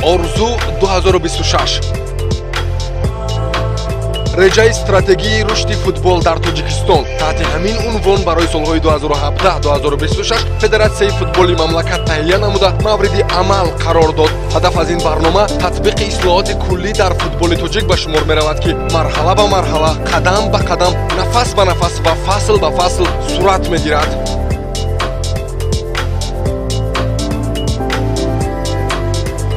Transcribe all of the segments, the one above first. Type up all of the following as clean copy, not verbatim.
Орзу 2026. Реҷаи стратегии рушди футбол дар Тоҷикистон таҳти ҳамин унвон барои солҳои 2017-2026 Федератсияи футболи мамлакат таҳия намуда, мавриди амал қарор дод. Ҳадаф аз ин барнома татбиқи ислоҳоти куллӣ дар футболи тоҷик ба шумор меравад, ки марҳала ба марҳала, қадам ба қадам, нафас ба нафас ва фасл ба фасл сурат мегирад.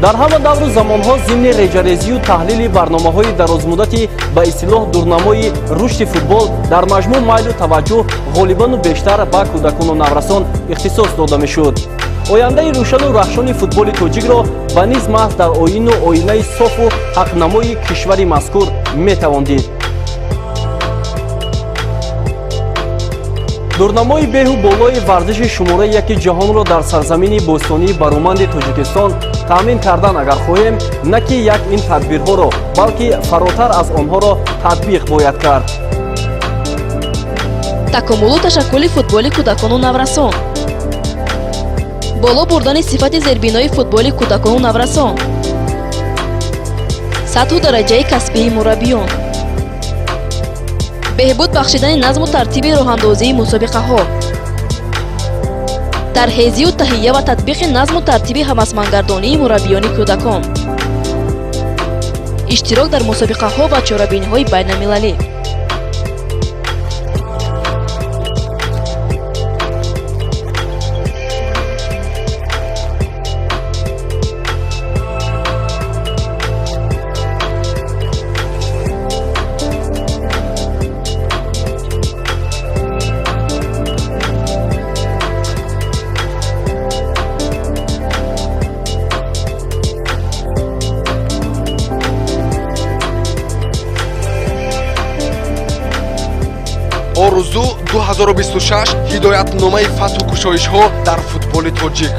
Дар ҳама давру замонҳо зимни реҷарезию таҳлили барномаҳои дарозмуддати ба истилоҳ дурнамои рушди футбол дар маҷмӯъ майлу таваҷҷӯҳ ғолибану бештар ба кӯдакону наврасон ихтисос дода мешуд. Ояндаи рӯшану раҳшони футболи тоҷикро ба низ маҳз дар оину оинаи софу ҳақнамои кишвари мазкур метавон дид. Дурнамои беҳу болои варзиши шумораи яки ҷаҳонро дар сарзамини бостонии бароманди Тоҷикистон таъмин кардан агар хоҳем, на ки як ин тадбирҳоро, балки фаротар аз онҳоро татбиқ бояд кард. Такомулу ташаккули футболи кӯдакону наврасон, боло бурдани сифати зербинои футболи кӯдакону наврасон, сатҳу дараҷаи касбии мураббиён, беҳбуд бахшидани назму тартиби роҳандозии мусобиқаҳо, тарҳезию таҳия ва татбиқи назму тартиби ҳавасмандгардонии мураббиёни кӯдакон, иштирок дар мусобиқаҳо ва чорабиниҳои байналмилалӣ. Орзу 2026, ҳидоятномаи фатҳу кушоишҳо дар футболи тоҷик.